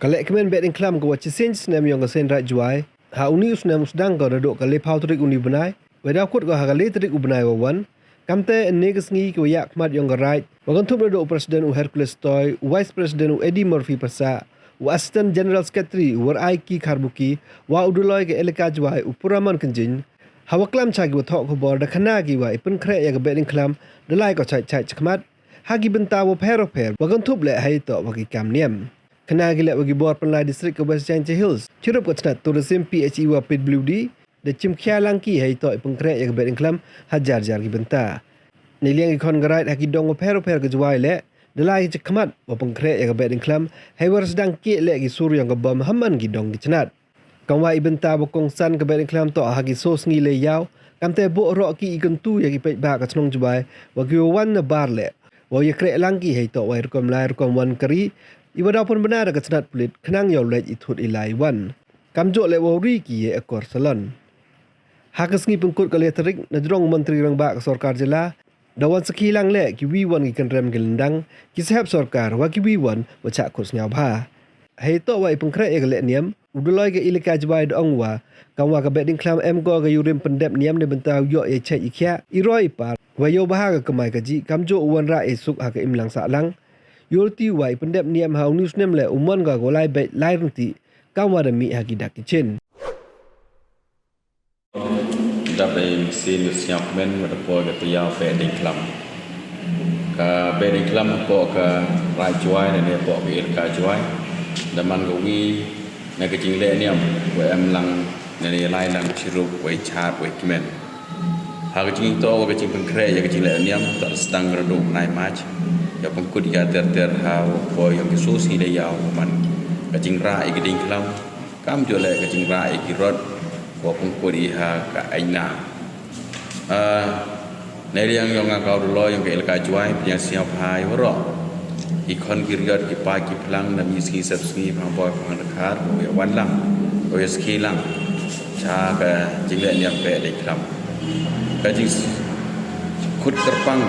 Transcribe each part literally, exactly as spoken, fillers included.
Ka lehkmen Behdieñkhlam ka wa chisien snem yong ka seiñ Raij Jowai, ha uni u snem u sdang ko nadooh ka le phaw tarik uni u bnai, wei da kut ko ha ka le tarik u bnai wa wan. Kamte ynne ka sngi ki wa yahkhmat yong ka Raij, wa kynthup nadooh u President u Hercules Toi, u Vice President u Eddie Murphy Pyrsah, u Assistant General Secretary u Waraiki Kharbuki, wa u Dolloi ka Elaka Jowai u Puraman Kynjin, ha wa klam cha ki wa thoh khubor da khana ki wa i pynkhreh ya ka Behdieñkhlam da lai ko chait chait chakhmat ha ki bynta wa pher wa pher, wa kynthup leh heitoh wa ki kam niam. Khana ki leh wa ki bor pynlai district ka West Jaintia Hills, chirup ka chnat tourism, P H E wa P W D, da chimkhia lang ki heitoh i pynkhreh ya ka Behdieñkhlam ha jar jar ki bynta. Neiliang ki khon ka Raij ha ki dong wa pher wa pher ka Jowai leh da lai ki chakhmat wa pynkhreh ya ka Behdieñkhlam, hei wa sdang kieh leh ki sur yong ka bom ha man ki dong ki chnat. Kam wa i bynta wa kongsan ka Behdieñkhlam toh ha ki soo sngi le yaw, kamte booh roh ki i kyntu ya ki paidbah ka chnong Jowai, wa ki wa wan na bar leh, wa ya kreh lang ki heitoh wa i rukom lai rukom wan kari, i wa daw pynbna da ka chnat pulit, khnang yow leit i thut i lai wan. Kamjooh leh wow ri ki ya akor salon. Ha ka sngi pynkut ka le tarik, na jrong u Montri Rangbah ka sorkar jylla, da wan sakhi lang leh ki wi wan ki kynrem ki lyndang, ki sahep sorkar, wa ki wi wan wa chah khut sniawbha. Heitoh wa i pynkhreh ya ka lehniam, u Dolloi ka Elaka Jowai da ong wa, kam wa ka Behdieñkhlam em ko ka yurim pyndep niam neibynta u yoh ya chait i khiah, i roi i par, wa yow bha ka kamai kajih, kamjooh u wanrah ya suk ha ka imlang sahlang. Yooluti wa i pyndep niam ha uni u snem leh u mon ka ko lai beit lai ryntih, kam wa da mih ha ki dak ki chin. Dap da i mynsiem ya sniawkmen wa da poi ka tayaaw Behdieñkhlam. Ka Behdieñkhlam poh ka Raij Jowai, nane poh ka Elaka Jowai, da man ka wi na ka jinglehniam wa em lang, nane lai lang chirup wa i chaad wa i kmen. Ha ka jingtoh wa ka jingpynkhreh ya ka jinglehniam, toh da sdang ka nadooh u bnai March, ya pynkut ya ter ter ha wa poi yong ki soo sngi le yaw wa man ka jingrah ya ki diengkhlam, kamjooh leh ka jingrah ya ki rot, wa pynkut i ha ka aina. Ah, neiliang yong nga ka u Dolloi yong ka Elaka Jowai, pynyasniawbha i waroh i khon ki riat, ki paid ki phlang, na mi sngi sep sngi, phang boi phang dkhar, wow ya wan lang, wow ya sakhi lang cha ka jinglehniam Behdieñkhlam. Ka jingkhut kyrpang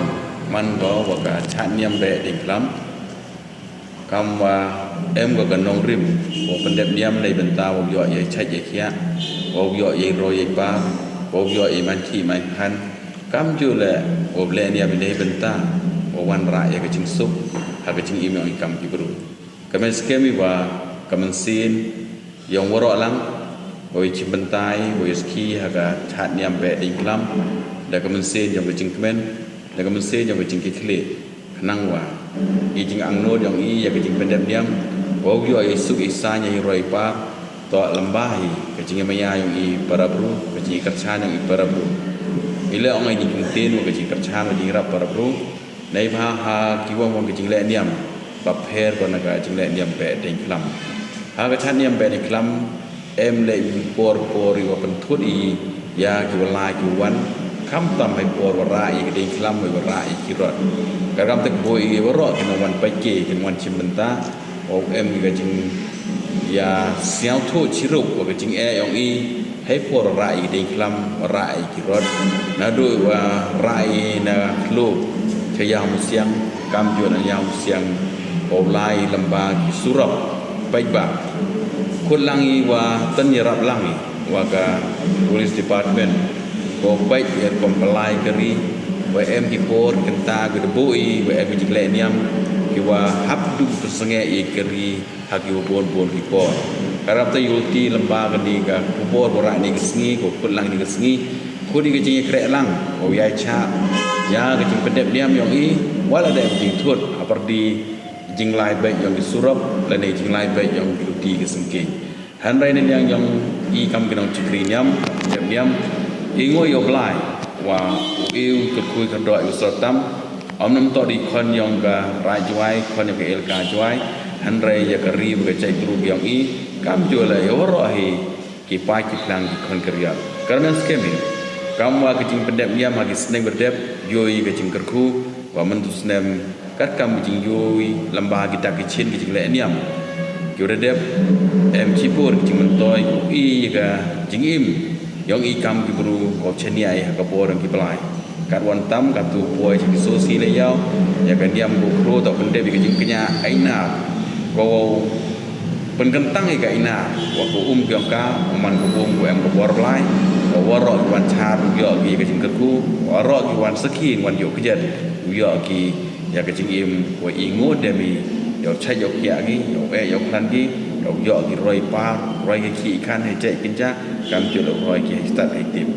man ko wa ka chaad niam Behdieñkhlam, kam wa em ko ka nongrim wow pyndep niam neibynta wow yoh ya i chait ya i khiah, wow yoh ya i roi ya i par, wow yoh ya i man khih man khan, kamjooh leh wow lehniam neibynta wow wanrah ya ka jingsuk ha ka jingim yong i kam ki bru. Ka men skhem i wa ka mynsiem yong waroh lang, wow ya chimbynta i, wow ya sakhi ha ka chaad niam Behdieñkhlam, da ka mynsiem yong ka jingkmen, da ka mynsiem yong ka jingkitkhlieh, khnang wa i jingangnud yong i ya ka jingpyndep niam wow yoh ya i suk i saiñ, ya i roi i par, toh lyngba hi ka jingmaya yong i para bru, ka jingkyrchaan yong i para bru. I leh ong i jingkyntien wa ka jingkyrchaan wa jingrap para bru, neibhah ha ki wa mon ka jinglehniam, ba pher ko na ka jinglehniam Behdieñkhlam. Ha ka chaad niam Behdieñkhlam, em leh i por por i wa pynthut i ya ki wa lai ki wa wan, khamtam hei por wa rah ya ki diengkhlam, wa rah ya ki rot. Ka kamte booh i waroh ki nongwan pait ke, ki nongwan chimbynta, wow em ka jingyasñiawthooh chirup wa ka jingeh yong i, hei por wa rah ya ki diengkhlam, wa rah ya ki rot, nadooh wa rah i na khloo cha Yawmusiang, kamjooh na Yawmusiang, wow lai lyngba ki surok paidbah. Khut lang i wa tang yarap lang i wa ka Police Department, wow pait ya rukom pynlai kari, wa em ki por kynta ki da booh i, wa em ki jinglehniam ki wa hap du pynsangeh ya kari ha ki wa boon boon ki por. Ka rap te yooluti lyngba kani ka khubor wa rah ini ka sngi, ka khut lang ini ka sngi, khut i ka jingyakreh lang wow yai chah ya ka jingpyndep niam yong i, wa lada em jingthut hapyrdi jinglai beit yong ki surok lane jinglai beit yong ki luti ki syngkien. Hynrei neiliang yong i kam ki nongchakri niam, pyndep niam, i ngooh ya u Blai wa u e u kyrkhu kyrdoh ya u srotam, ym namtoh di khon yong ka Raij Jowai, khon yong ka Elaka Jowai, hynrei ya ka ri wa ka jaitbru yong i, kamjooh leh ya waroh hi ki paid ki phlang ki khon ki riat. Ka rmen skhem hi, kam wa ka jingpyndep niam ha ki snem wa dep, yoh i ka jingkyrkhu wa mynta u snem, katkam ka jingyoh i lyngba ki dak ki chin ki jinglehniam ki wa da dep, em chipor ki jingmyntoi, i ya ka jingim yong i kam ki bru wow chaniah i ha ka bor yong ki blai. Katwa tam, katu poi cha ki soo sngi le yaw, ya ka niam ko khroo toh pyndep ya ka jingkñia aina, ko wow Pynkyntang i ka ina, wa ka um yong ka, u man ka um, u em ka bor blai, wa waroh ki wan chad, u yoh ki ka jingkyrkhu, waroh ki wan sakhi, wan yoh kjat, u yoh ki, ya ka jingim, wa i ngooh dem i, yow chait yow khiah ki, yow eh yow khlan ki, yow yoh ki roi par, roi ki khih khan, hei chait kynja, kamjooh la u roi ki, hei stad hei tip.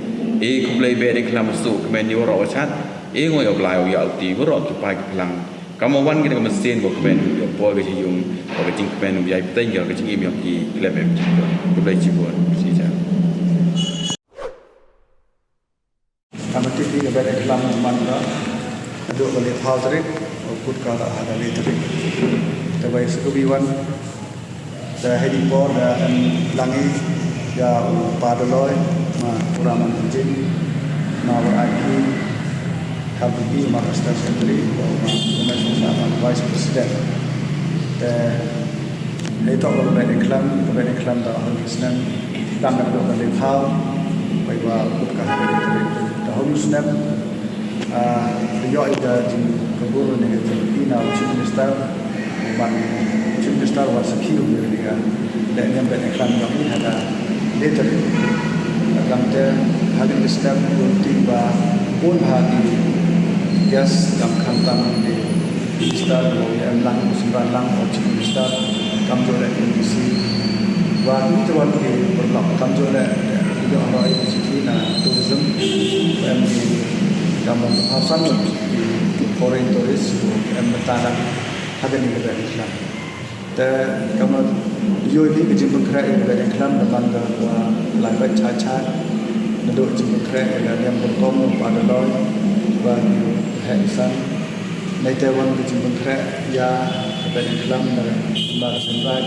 E khublei beh dei khlam suk, kmen yow waroh wa chad, e ngooh yow blai, yow yoh u ti, waroh ki pa ki phlang, Kam wa wan ki da ka mynsiem wa kmen, yow poi ka chi yung, wa ka jingkmen, u yai pteng, yow ka jingim, yow ki klep em jingkmen. Khublei chibun, chi jan. Kam wa tip i ka beh dei khlam man ka, hadooh ka le phaw tarik, wa kut ka da ha ka le tarik. Te wa i sa ka wi wan, Te heini por da em lang i ya u Pa Daloi, ma u Raman Injin, ma wa ai ki, kam ki ma ka Secretary, wa ma, ma Vice President. Te hei to wa beh dei khlam, ka beh dei khlam da hong snem, dang da ka le phaw, wa wa kut ka hong snem. Ah, yoh i da jingkabur ne ka jingpynbna u Chief Minister, u man Chief Minister wa sakhi u ne ka, le niam beh ne khlam yong i ha ka le tarik. Kam te ha ka le tarik u ti ba bun ha ki guest kam khamtam ne Minister, u em lang, u Symbai lang, u Chief Minister, kamjooh le M D C. Wa ki te wan ki pyrlok, kamjooh le, yoh roi ki chithi na tourism, em ki kam wan hafsan ki foreign tourist, em bynta lang, ha kani ka beh dei khlam. Te kam yoh i ka jingpynkhreh i ka beh dei khlam, da man ka wa lai bait cha cha, nadooh jingpynkhreh i ka niam ka rukom, Pa Daloi, wa ki heh i san, Neite wan ka jingpynkhreh ya ka beh dei khlam na, na ka Symbai.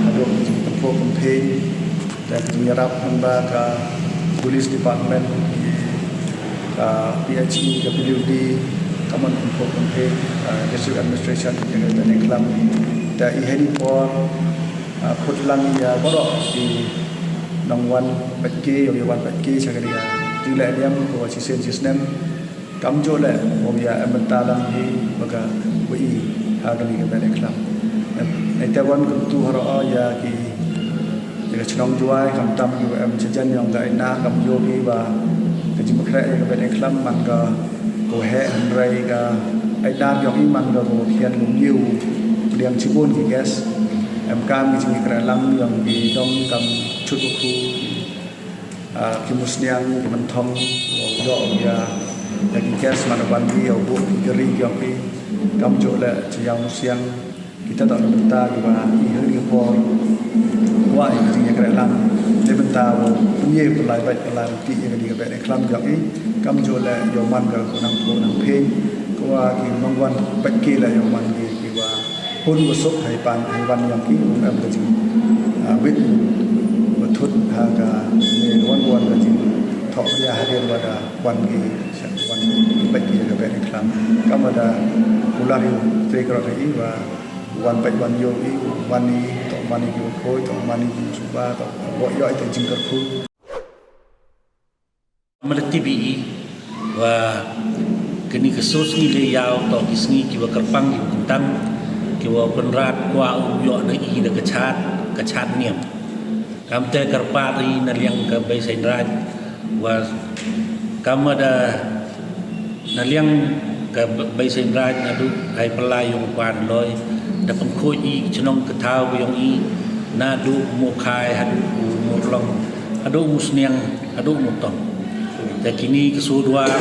Hadooh ka jingpynphuh pynphieng, te ka jingyarap hanba ka Police Department, ka P H E, ka P W D, ka man pynphuh pynphieng, ka District Administration, ya ka beh dei khlam. Te i heini por, ah, khut lang ya baroh ki nongwan pait ki, yow ya wan pait ki, cha kani ka jingleh niam, ko wa chisien chisnem. Kamjooh le, wa ya em bynta lang hi, wa ka, wa i, ha kani ka beh dei khlam. Neite wan ka tu haroh ya ki, ya ka chnong Jowai, khamtam ki wa em chajan yong ka ina, kam yoh ki wa, ka jingpynkhreh ya ka beh dei khlam, man ka, ko heh hynrei ka, ina yong i man ka, ko khian ko yoh, liang chibun ki guest, em kam ki jingkhreh lang yong ki dong kam chut u khu, Ah, ki musniang, ki mynthong, yow yoh ya, ya ki guest man wan ki, yow buh ki kari ki yong ki, kamjooh le, cha yaw musiang, kita toh na bynta ki wa, i hynrei por, wa i ka jingyakreh lang, te bynta wa, pynye pynlai bait pynlai ti ya kani ka beh dei khlam yong i, kamjooh le, yow man ka, nang phuh nang phieng, ko wa ki nongwan pait ki le, yow man ki, ki wa, Hun wa suk hei pan, hei wan yong ki, um em ka jing, ah, wit, wa thut ha ka, ne wan wan ka jing, thok ya hadien wa da, wan ki, wan ki, pait ki ka beh dei khlam. Kam wa da, kular yu, tre krot hei i wa, wan pait wan yoh i, wan i, toh man i ki wa khoi, toh man i ki wa suba, toh, wa yoh i te jingkyrkhu. Mada tip i, wa kani ka soo sngi le yaw toh ki sngi ki wa kyrpang ki wa kyntang, ki wa pynrad kwah u yoh na i da ka chad, ka chad niam. Kamte kyrpad i na liang ka Beisein Raij, wa kam da na liang ka Beisein Raij nadooh hei pynlai yong u Pa Daloi, da pynkhuid i chnong ka thaw ka yong i, nadooh Mookhai, hadooh u Moorlong, hadooh u Moosniang, hadooh Mootong. Te kini ka soo dwar,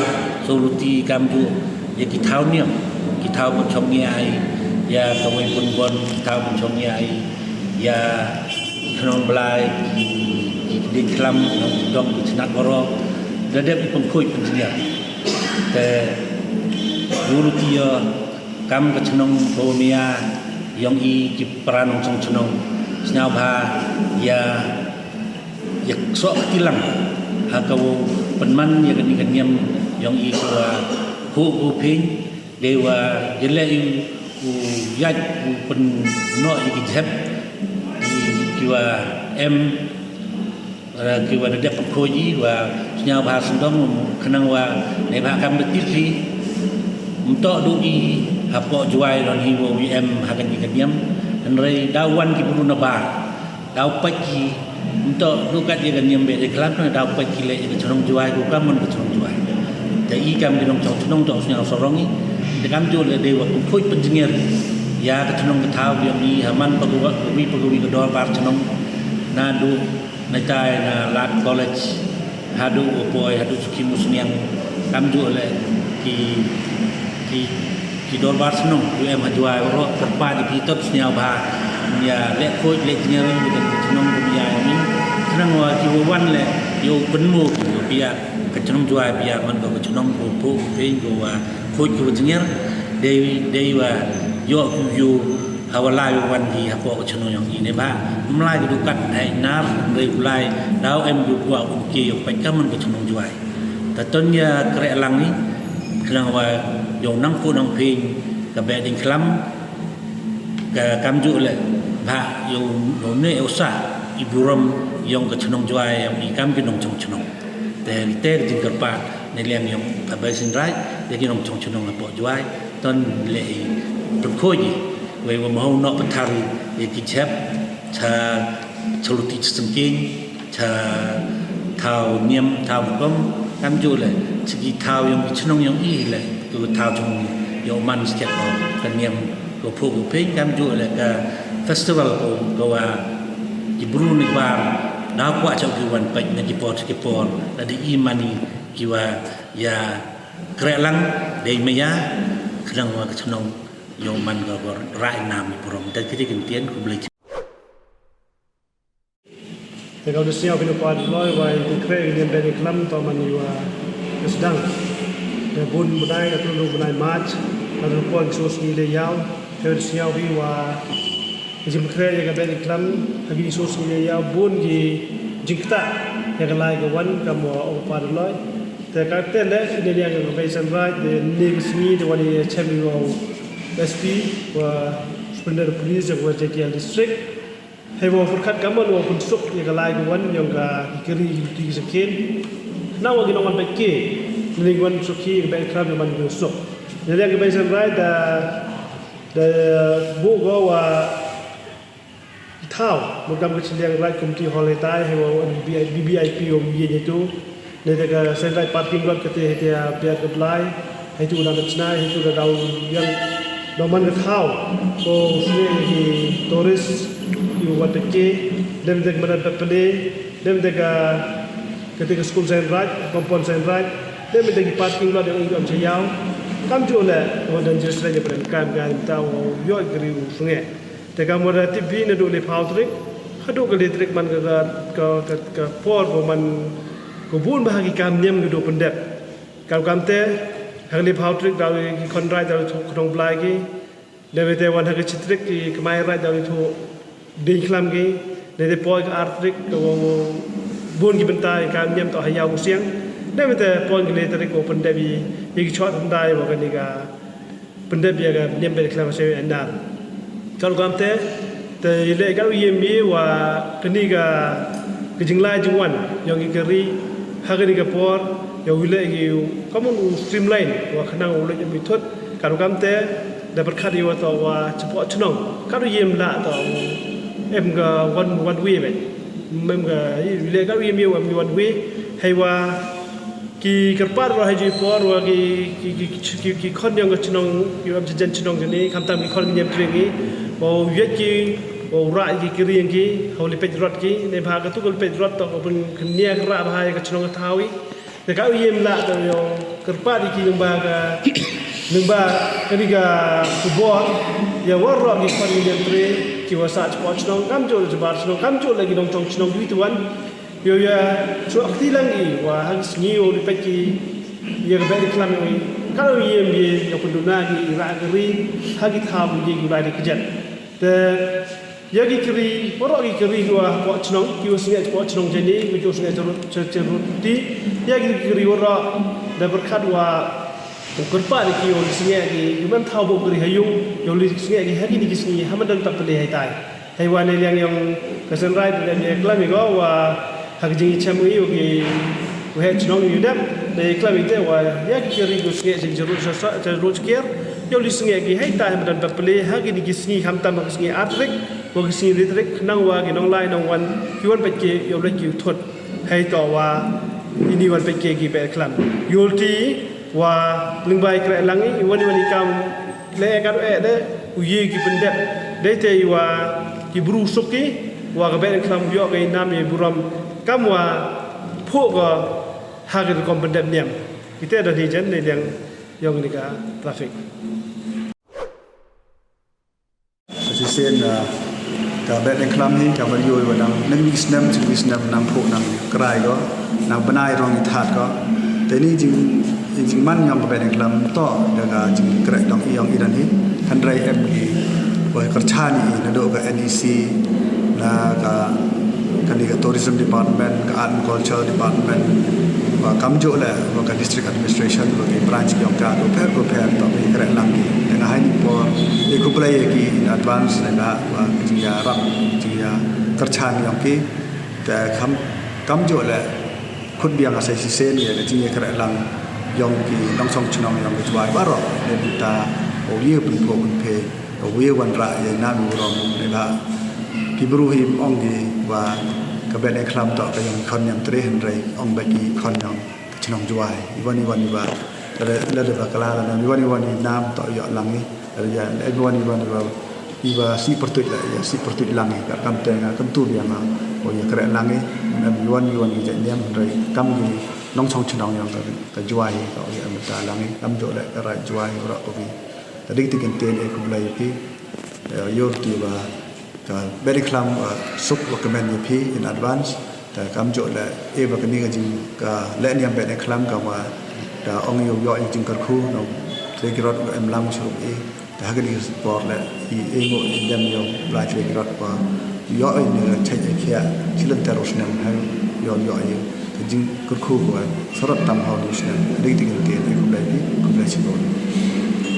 soo luti kamjooh, ya ki thaw niam, ki thaw pynchong ngiah i, ya ka wei pynbon, ki thaw pynchong ngiah i, ya ki khnong blai, ki, ki, ki dei khlam, ki dong, ki chnat baroh, da dep i pynkhuid pynjngiar. Te, soo luti ya, kam ka chnong Pawamia, yong i ki para nongchong chnong, sñiawbha, ya, ya ksoh kti lang, ha ka wow pynman ya kani ka niam yong i ka wa, hu, hu phin, dei wa, ya leh i, u, yait, u pynnoh ya ki jhep, i, ki wa, em, eh, ki wa da dep pynkhuid i, wa, sñiawbha sñiawdong, khnang wa, neibhah kam da tip phi, ym toh du i, hapoh Jowai lon hi wow em ha kani ka niam, Hynrei daw wan ki bru na bar, daw pait ki, nto du kat ya ka niam Behdieñkhlam, daw pait ki leh ya ka chnong Jwai, ko kam man ka chnong Jwai. Te i kam ki nongchong chnong toh sñiaw sarong i, te kamjooh leh dei wa pynkhuid pynjngiar ya ka chnong ka thaw yong i, ha man pa ka wa, ka wi pa ka wi ka dorbar chnong, na du na tai na Lad College, haduh u poi, haduh Sukhi Musniang, kamjooh leh ki, ki, ki dorbar chnong, u em ha Jwai, waroh kyrpad i ki toh sñiaw bha, ya leh khuid, leh jngiar i, ka chnong ka maya i, khnang wa ki wa wan leh, yow pynmoo ki wa pia, ka chnong Jwai pia, man ko ka chnong ko phuh, pyn ko wa khuid ko wa jngiar, dei, dei wa yoh ki yow ha wa lai wa wan ki hapoh ka chnong yong i neibhah ym lai ki du kat hei nar, hynrei u lai daw em ki kwah u ki yow pait kam man ka chnong Jwai. Ta ton ya kreh lang i, khnang wa yow nang ku nang pyn ka Behdieñkhlam, ka kamjooh leh bha yow, yow ne yow sah i burom yong ka chnong Jwai yong i kam ki nongchong chnong. Te, te ka jingkyrpad neiliang yong ka Bei Seiñraij ya ki nongchong chnong hapoh Jwai, ton leh i pynkhuid i, wei wa ym hoi noh pathar i ya ki chep cha, cha Luti cha Syngkien, cha thaw niam, thaw bukom, kamjooh leh cha ki thaw yong ki chnong yong i leh, ki thaw chong yow man skhem ko ka niam ko phuh ko pyn, kamjooh leh ka festival ko, ko wa ki bru na bar daw kwah cha ki wan pait na ki por cha ki por, lada i man i ki wa ya kreh lang, dei maya, khnang wa ka chnong yow man ka wa rai nam i burom. Te ki ri kyntien, khublei. Te ka u da sñiaw phi na Pad Loi wa i kreh i niam Behdieñkhlam toh man i wa ka sdang. Te bun bnai, ka tu bnai March, ka tu poi ki soo sngi leh yaw. Te u da sñiaw phi wa ka jingpynkreh ya ka Behdieñkhlam ha ki soo sngi leh yaw, bun ki jingktah ya ka lai ka wan kam wa ong u Pad Loi. Te katte leh, i neiliang ka Bei Seiñraij, de ni ka sngi de wan i chem i wa u S P, wa Superintendent of Police ya ka West Jaiñtia Hills District. Hei wow pyrkhat kamon wow pynsuk ya ka lai ka wan yong ka ki kari ki luti ki sakhian. Khnang wa ki nongwan pait ki, neiliang wan suk ki, ka Behdieñkhlam da man ki suk. Neiliang ka Bei Seiñraij da, da buh ko wa ki thaw, mut kam ka Chilliangraij Community Hall heitai, hei wa wan B I, B B I P wow ye neitu. Neite ka Seiñraij parking lot kate heite, ah, Piat ka Blai, heitu da ka chnai, heitu da daw yang, daw man ka thaw ko sne ki tourist, ki wan peit ki, dem de ka madan Pepele, dem de ka, kate ka school Seiñraij, compound Seiñraij, dem de ki parking lot yong i dom cha yaw. Kamjooh leh wa dangerous leh, ya pren kam ka ta wow yoh ki ri u sngeh. Te kam wa da tip phi, naduh le phaw tarik haduh ka le tarik man ka, ka, ka, ka por ko man ko bun bha ki kam niam ki du pyndep. Kam, kamte ha ka le phaw tarik daw ki khon raij daw thoh khnong Blai ki. Dep te wan ha ka chi tarik ki kmai raij daw thoh Diengkhlam ki. Dep te poi ka ar tarik ka wa bun ki bynta ki kam niam toh ha yaw u siang. Dep te poi ka le tarik ko pyndep i, i ki chot hyndai wa kani ka pyndep ya ka niam Behdieñkhlam ha Seiñraij. Ka rukom te, te i leh ka u yem i wa kani ka, ka jinglai jingwan yong i ka ri ha kani ka por, yow i leh ki kamon u streamline wa khnang u leh em i thut. Ka rukom te, da pyrkhat i wa toh wa chapoh chnong ka u yem lah toh em ka one, one way beit. Em ka, i leh ka u yem i wa em ki one way. Hei wa ki kyrpad ruh ha i ju i por wa ki, ki, ki, ki, ki khon yong ka chnong, ki wa em chi jan chnong jani, khamtam ki khon ki niam tring i, wow yet ki, wow rah ki kari yong ki, wow li peit rot ki, neibhah ka tu ka li peit rot toh ka pynkhynnia ka rah bha ya ka chnong ka thaw i. Te ka u yem lah toh yow kyrpad i ki lyngba ka, lyngba kani ka khubor, ya waroh ki khon ki niam tring, ki wa sah chapoh chnong, kamjooh le chabar chnong, kamjooh le ki nongchong chnong, ki wi tu wan, yow ya chwa kti lang i wa ha ki sngi wow li peit ki ya ka Behdieñkhlam yong i, ka u yem i yow pynduna ki i rah ka ri ha ki thaw ki, ki lai di kjat. Te ya ki kari, waroh ki kari ki wa hapoh chnong, ki wa sngeh chapoh chnong jani, ki wa sngeh cha rut, cha, cha rut ti, ya ki kari waroh, da pyrkhat wa u kyrpad i ki yow li sngeh ki, yow man thaw bok kari ha yung, yow li sngeh ki ha kini ki sngi, ha madan Pepele heitai. Hei wa neiliang yong ka Seiñraij da ya klam i ko wa ha ka jingchem i u ki, u heh chnong i u dep, da ya klam i te wa ya ki kari ki u sngeh cha, cha rut, cha, cha rut kiar, Yow li sngi ki hei ta hei madan paple ha kini ki sngi, khamtam ha ki sngi ar tarik wa ki sngi le tarik, nang wa ki nonglai nongwan ki wan peit ki yow leh ki thot hei to wa ini wan peit ki ki Beit Khlam. Yow ti wa lyngba i kreh lang i, i wan i wan i kam le e kar e de u ye ki pyndep. Dei te i wa ki bru suk ki wa ka Beit Khlam yoh ka i nam i burom kam wa phuh ka ha ki rukom pyndep niam. Ite da ni jen ne liang yong ni ka traffic. Shisien, ah, ka Beit Khlam hi ka wan yoh wa nang nang wi snem, chi wi snem nang phuh nang krai ko, nang bnai rong i that ko. Te ni jing, jing man yong ka Beit Khlam to da ka jing kreh dong i yong i dan hi. Hynrei em ki wa kyrchan i na do ka N E C, na ka kani ka Tourism Department, ka Art and Culture Department, wa kamjooh le wa ka District Administration, wa ka branch yong ka, ko pher ko pher to ki kreh lang ki. Te nga hai ni por e khublei ya ki in advance le da wa ka jingya rap, jingya kyrchan yong ki. Te kam, kamjooh le khut biang a sa shisien ya ka jingya kreh lang yong ki nongchong chnong yong ka Jwai baroh, ne bynta o ye pynphuh pynphe, o ye wanrah ya i nam i burom, ne ba ki bru hi ong ki wa ka Beit Khlam to ka yong khon yong tre, hynrei ong ba ki khon yong ka chnong Jwai. I wan i wan i wa le, le ba ka la la na i wan i wan i nam to yoh lang i. Re ya, e wan i wan i wa, i wa si pyrtuit la, ya si pyrtuit lang i, ka kam te nga kam tu biang nga, o ya kreh lang i, em i wan i wan i ja niam, hynrei kam ki nongchong chnong yong ka, ka Jwai, ka o ya mynta lang i, kamjooh le ka raij Jwai, wa ko ki. Ka dei ti kyntien e khublei phi, e, yow ti wa ka Beit Khlam, uh, suk wa kmen ya phi in advance. Te kamjooh le e wa kani ka jing ka le niam Beit Khlam ka wa da ong yow yoh i jingkyrkhu no, tre ki rot wa em lang suk i. Te ha kani ka por le i e ngo i dem yow bla tre ki rot wa yoh i ni ka chait i khia, chi lynter u snem ha yow yoh i ka jingkyrkhu wa sarap tam ha u snem. Dei ti kyntien e khublei phi, khublei chibun.